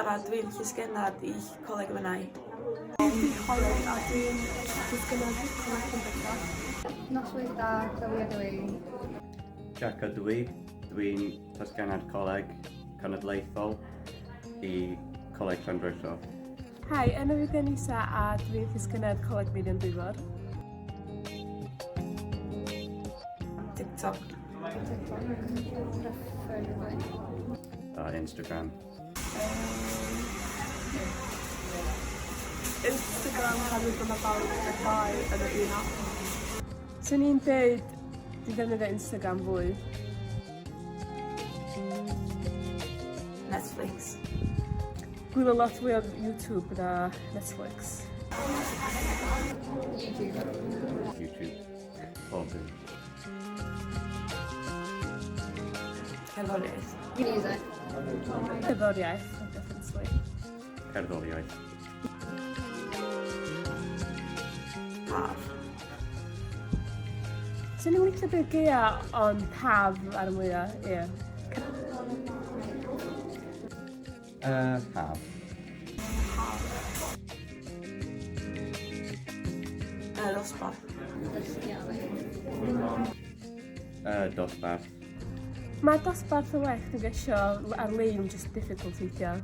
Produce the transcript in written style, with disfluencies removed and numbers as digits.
a dwi'n llysgennad i Coleg y Menai. Dwi Holly a dwi'n llysgennad i Coleg Llandrillo. Noswaith dda, Chloe ydw i. Jack ydw i. Dwi'n llysgennad Coleg Cenedlaethol i Coleg Llandrillo. Hi, enw fi 'di Anisa a dwi'n llysgennad Coleg Meirion Dwyfor. TikTok. TikTok. Preferably. Instagram. Instagram oherwydd bod 'na bawb yn dau yn yr un app. Swn i'n deud dwi'n defnyddio Instagram fwy. Netflix. Gwylio lot fwy o YouTube na Netflix. YouTube. YouTube. Bob dim. Cerddoriaeth. Music. Cerddoriaeth, definitely. Cerddoriaeth. Haf. Swn i'n licio deud gaea ond haf ar y mwya, ie. Haf. Haf. Dosbarth. Dosbarth. Mae dosbarth yn well, dwi'n gesio ar-lein just difficult weithiau.